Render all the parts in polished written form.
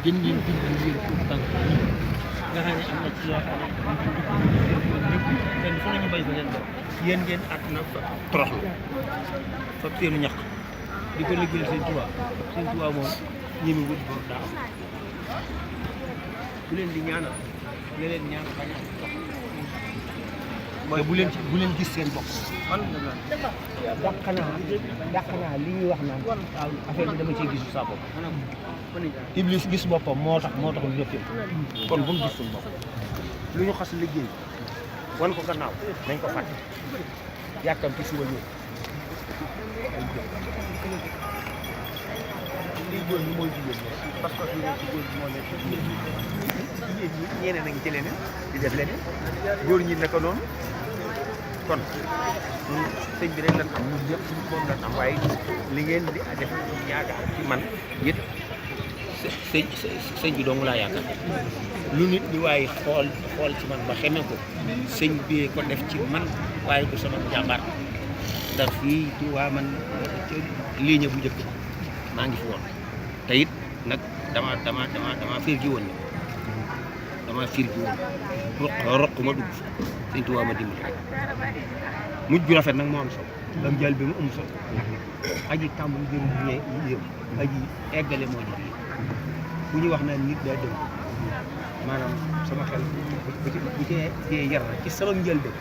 gën ngeen dimbali leen pour tànk nga xam ne am na ci yoo xam ne kenn fu nañu bay fa leen bopp yéen ngeen at na toroxlu fa seenu ñax di ko liggéeyal seen tubaab moom ñemi wut bor daa am bu leen di ñaanal nga leen ñaanal bañ a am dox mooy bu leen gis seen bopp man dàq naa li ñuy wax naan affaire bi dama cee gisu sa bopp Iblis gis boppam moo tax ñu ñëpp kon bu mu gis suñu bopp lu ñu xas liggéey wan ko gannaaw nañ ko fàtte yàkkam ci suba ñëw lii góor ñi mooy jigéen ñi parce que lii ci góor ñi moo nekk jigéen ñi ñeneen a ngi ci leneen di def leneen góor ñi naka noonu kon sëñ bi rek lan am ñun ñëpp moom lan am waaye li ngeen di def yaakaar ci man it sëñ bi dong laa yaakaar lu nit ñi waaye xool ci man ba xeme ko sëñ bi ko def ci man waaye du sama jàmbaar ndax fii ci waa man ligne bu njëkk maa ngi fi woon te it nag dama fiir gi woon roq ma dugg sëñ Tuubaa ma dimbali rek mujj bu rafet nag moo am solo lam jël bi mu am solo aji tàmm jëru yëpp aji eggale moo ji bu ñu wax na nit daa dëgg maanaam sama xel bu ci yar na ci sama njëlbeen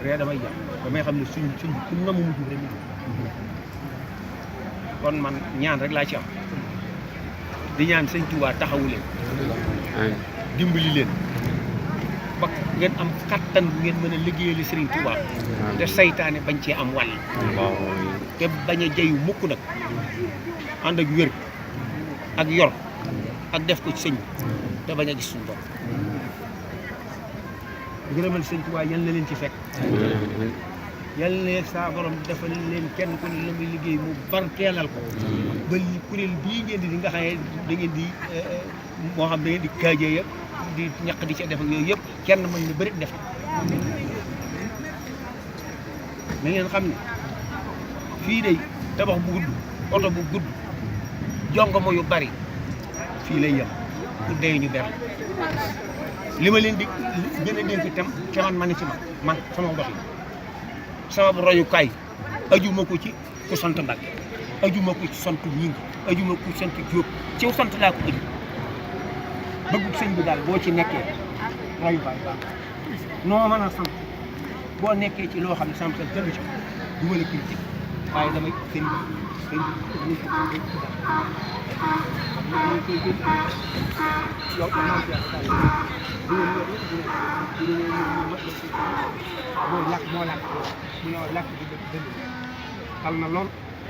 ree damay jàpp damay xam ne suñ fu na mu mujj rek kon man ñaan rek laa ci am di ñaan sëñ Tuubaa taxawu leen dimbali leen ba ngeen am kattan bu ngeen mën a liggéeyali Sëriñ Tuubaa te saytaane bañ cee am wàll te bañ a jayu mukk nag ànd ak wér ak yor ak def ko ci sëñ te bañ a gis suñu bopp gërëmal Sëñ Tuubaa yal na leen ci fekk yal na saa borom defal leen kenn ku ne la muy liggéey mu barkeelal ko ba kuréel bii ngeen di nga xam ne da ngeen di moo xam da ngeen di kaajee yëpp di ñaq di ca def ak yooyu yëpp kenn mën na bëri def na ngeen xam ne fii de tabax bu gudd oto bu gudd jongoma yu bari fii lay yem pour dee ñu ber li ma leen di gën a dénk itam te man ni ci man sama dox yi sama royukaay ajuma ko ci ku sant Mbàkke ajuma ko ci sant ñing ajuma ko sant Jóob ci sant laa ko aju bëgg sëñ bi daal boo ci nekkee royukaay baax noo mën a sant boo nekkee ci loo xam ne sam sa jëlu ci du ma la critique waaye damay sëñ bi yow moo lakk mu ñëw lakk bi dëgg xal na lool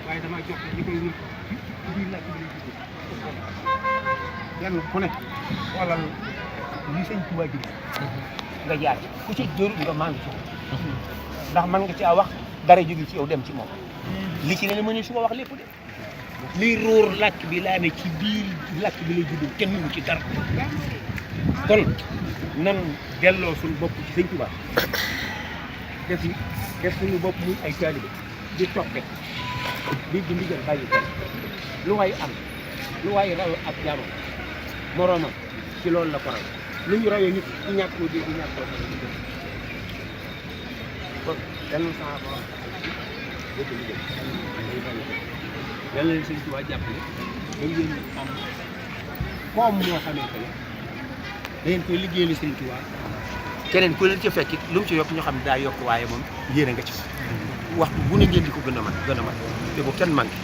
waaye dama jox li koy wér ci biir lakk bi lay jógee kenn ku ne wala li sëñ Tuubaa ji nga jaar ku ci jër nga maa ngi ci ndax man nga ci a wax dara jóge ci yow dem ci moom li ci ne ma ne su ma wax lépp de liy róor lakk bi laa ne ci biir lakk bi lay juddoo kenn mënu ci dara kon nan delloo suñu bopp ci sëñ Tuubaa def suñu bopp muy ay taalibe di toppe di ndigal bàyyi ko lu waay am lu waay raw ak jaamam moroomam ci loolu la ko raw lu ñu rawee nit ci ñàkk koo dégg ñàkk koo kon yal na sama borom dégg ndigal yal na leen sëñ Tuubaa jàppale ba ngeen am koom moo xamante ne da ngeen koy liggéeyal sëñ Tuubaa keneen ku leen ci fekk lu mu ci yokk ñu xam ne daa yokk waaye moom yéene nga ci waxtu bu ne ngeen di ko gën a mat te bu kenn manqué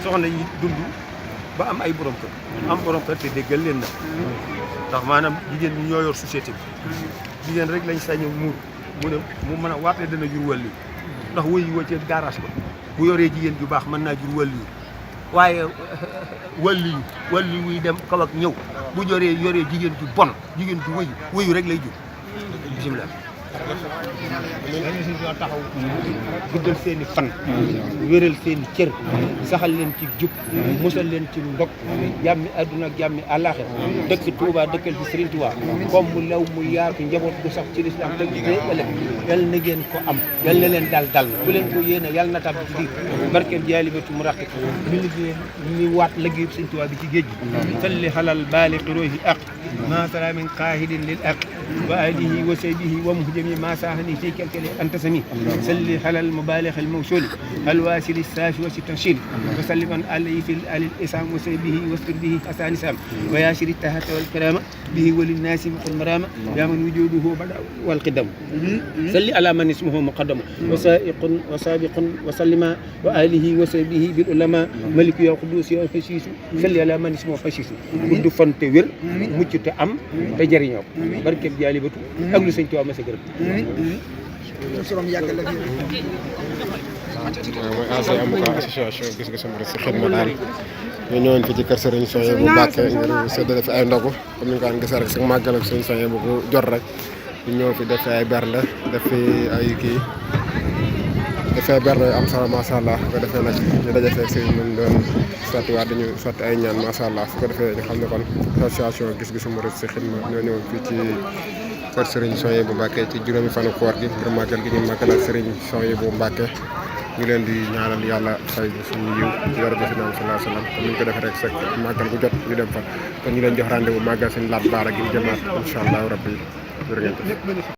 soxna yi dund ba am ay borom kër am borom kër te déggal leen na ndax maanaam jigéen ñi ñoo yor société bi jigéen rek lañ sañ muur mu mën a waatee dana jur wàllu ndax wëyu wa ci garage ba bu yoree jigéen ju baax mën naa jur wàllu waaye wàllu wuy dem kaw ak ñëw bu yoree jigéen ju bon jigéen ju wëyu rek lay jur bisimilah dañu si ñoo taxaw guddal seen i fan wéral seen i cër saxal leen ci jub musal leen ci ndog jàmmi adduna ak jàmmi àllaaxira dëkk Touba dëkkal fi Serigne Touba comme mu lew mu yaatu njaboot gu sax ci lislaam dëgg day ëllëg yal na ngeen ko am yal na leen dal bu leen ko yéene yal na tab ci biir barkeel jaalibatu mu raqi ñu liggéey ñu waat liggéey Serigne Touba bi ci géej gi salli xalal baaliqi rohi aq ma sala min qaahidin lil aq wa alihi wa sahbihi wa muhjami ma saahani fi kalkali anta sami salli xalal mubalix al mawsuli al wasili saafi wa sitanshil wa salliman alayhi fi al isam wa sahbihi wa sirbihi asani sam wa yashiri tahata wal karama bihi wa linnasi muqul marama ya man wujuduhu bada wal qidam salli ala man ismuhu muqaddama wa sa'iqun wa sabiqun wa sallima wa alihi wa sahbihi bil ulama malik ya qudus ya fashisu salli ala man ismuhu fashisu gudd fan te wér mucc te am te jëriñoo barke jaalibatu ak lu sëñ Tuubaa ma sa gërëm mooy ancien avocat association gis-gisu murid si xidma daal ñu ñëwoon fi ci kër Serigne Souhaïbou Mbacké ngir séddale fi ay ndogu comme ni nga ko gisee rek si màggal ak Serigne Souhaïbou bu jot rek ñu ñëw fi def fi ay bernde def fi ay kii def fi ay bernde am solo macha allah bu ko defee nag ñu daje fekk si ñun doon sottiwaat dañu sotti ay ñaan macha allah su ko defee ñu xam ne kon association gis-gisu murid si xidma ñoo ñëwoon fii ci kër Serigne Souhaïbou Mbacké ci juróomi fanu koor gi ngir màggal gi ñu màggal ak Serigne Souhaïbou Mbacké ñu leen di ñaanal yàlla fay suñu yiw ci yàlla bi sallallahu alayhi wa sallam comme ni ñu ko defee rek sek màggal gu jot ñu dem fa kon ñu leen jox rendez-vous màggal suñu laat baara gi jëmaat incha allah rabbi